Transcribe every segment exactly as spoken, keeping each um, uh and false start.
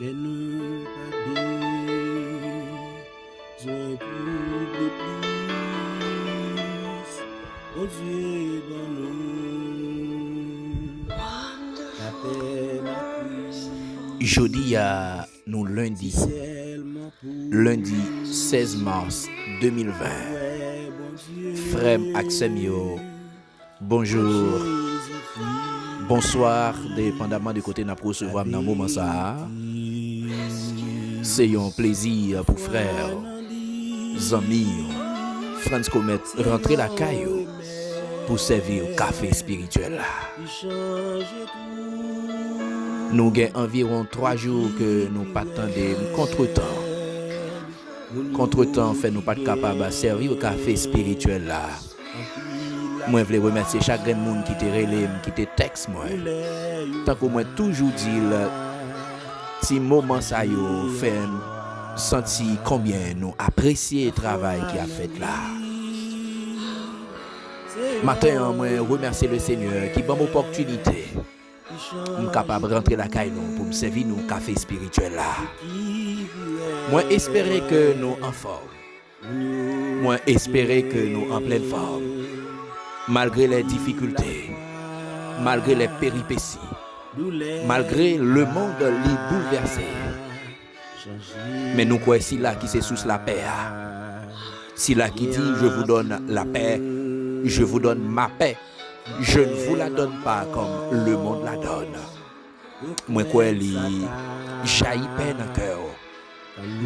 Nou pa bezwen plis. Bondye ban nou lapè, lapè. Jodi a, nou lendi, lendi sèz mas de mil ven. Frè m ak sè m yo, bonjou, bonswa, depandaman de kote n ap resevwa m nan moman sa a. Se yon plezi pou frè, zanmi, Frantz Comète rantre lakay ou pou sèvi w kafe espirityèl la. Nou gen anviwon twa jou ke nou pa t tande m kontretan. Kontretan fè nou pa t kapab sèvi w kafe espirityèl la. Mwen vle remèsye chak grenn moun ki te rele m, ki te tèks mwen. Tankou mwen toujou di l, ti moman sa yo fè m santi konbyen nou apresye travay ki ap fèt la. Maten an, mwen remèsye Lesenyè ki ban m opòtinite m kapab rantre lakay nou pou m sèvi nou kafe espirityèl la. Mwen espere ke nou anfòm. Mwen espere ke nou an plèn fòm. Malgre lè difikilte, malgre lè peripesi, malgre lemonn li boulvèse, men nou kwè sila ki se sous lapè a. Sila ki di, "Je vous donne la paix, je vous donne ma paix, je ne vous la donne pas comme le monde la donne." Mwen kwè li jayi pè nan kè w,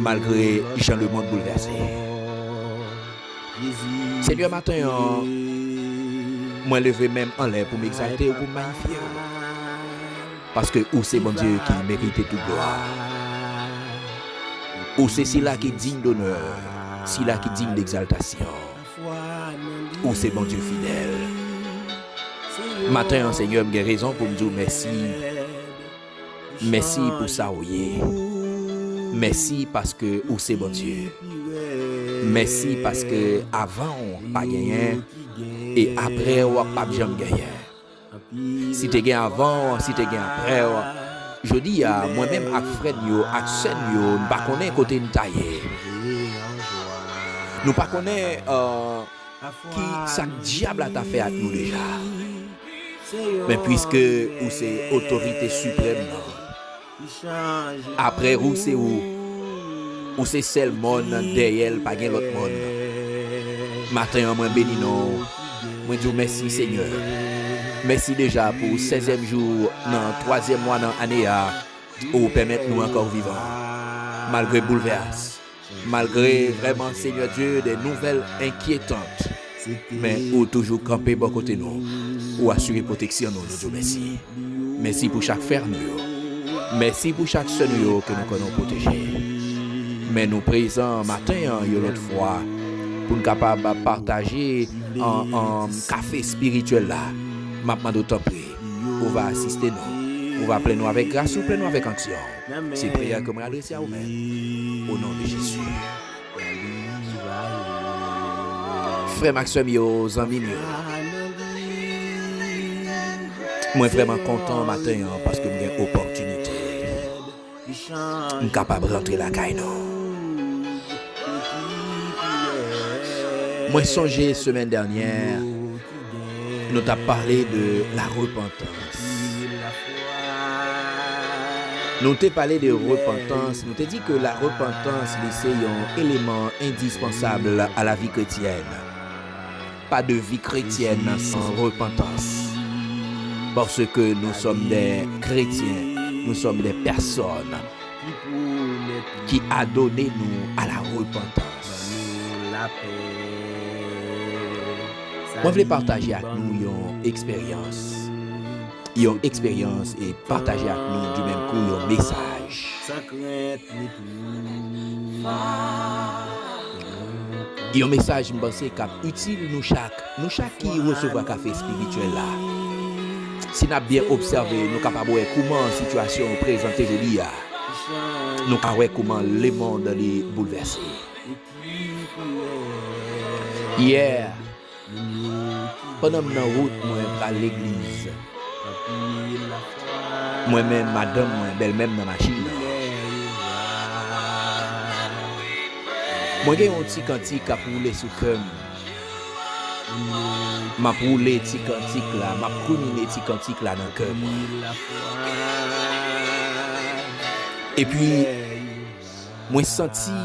malgre jan lemonn boulvèse. Senyè, maten an, mwen leve men m anlè pou m egzalte w, pou m mayifye w. Paske ou se Bondye ki merite tout glwa. Ou se sila ki diy donè, sila ki diy degzaltasyon. Ou se Bondye fidèl. Maten an, Senyè, m gen rezon pou m di w mèsi. Mèsi pou sa ou ye. Mèsi paske ou se Bondye. Mèsi paske avan w pa genyen, e apre w p ap janm genyen. Si te gen avan w, si te gen apre w, jodi a, mwen menm ak frè n yo, ak sè n yo, n pa konnen kote n ta ye. Nou pa konnen, euh, ki sa k dyab la ta fè ak nou deja. Men piske ou se otorite siprèm nan, apre ou se ou, ou se sèl mòn, dèyè l pa gen lòt mòn. Maten an, mwen beni non w, mwen di w mèsi, Senyè. Mèsi deja pou sèzyèm jou nan twazyèm mwa nan ane a, ou pèmèt nou ankò vivan. Malgre boulvès, malgre vrèman, Senyè Dye, de nouvèl enkyetant, men ou toujou kanpe bò kote nou. Ou asire pwoteksyon nou, nou di w mèsi. Mèsi pou chak frè nou yo. Mèsi pou chak sè nou yo ke nou konnen w pwoteje. Men nou prezan maten an yon lòt fwa pou n kapab pataje an, an kafe espirityèl la. M ap mande w tanpri, ou va asiste nou. Ou va plen nou avèk gras ou, plen nou avèk onksyon. Se priyè ke mwen adrese a ou menm. O non de Jezi. Frè m ak sè m yo, zanmi m yo, mwen vrèman kontan maten an paske m gen opòtinite. M kapab rantre lakay nou. Mwen sonje semèn dènyè, nou t ap pale de la repantans. Nou te pale de repantans, nou te di ke la repantans, li se yon eleman endispansab a la vi kretyèn. Pas de vie chrétienne sans repentance. Parce que nous sommes des chrétiens, nous sommes des personnes qui adonnons nous à la repentance. Mwen vle pataje ak nou yon eksperyans. Yon eksperyans e pataje ak nou di menm kou yon mesaj. Yon mesaj m panse k ap itil nou chak, nou chak ki resevwa kafe espirityèl la. Si n ap byen obsève, nou kapab wè kouman sitiyasyon prezante jodi a. Nou ka wè kouman lemonn li boulvèse. Yè, pandan m nan wout mwen pral legliz, mwen menm, madanm mwen, bèlmè m nan machin nan. Mwen gen yon ti kantik k ap woule sou kè m. M ap woule ti kantik la, m ap rumine ti kantik la nan kè mwen. Epi, mwen santi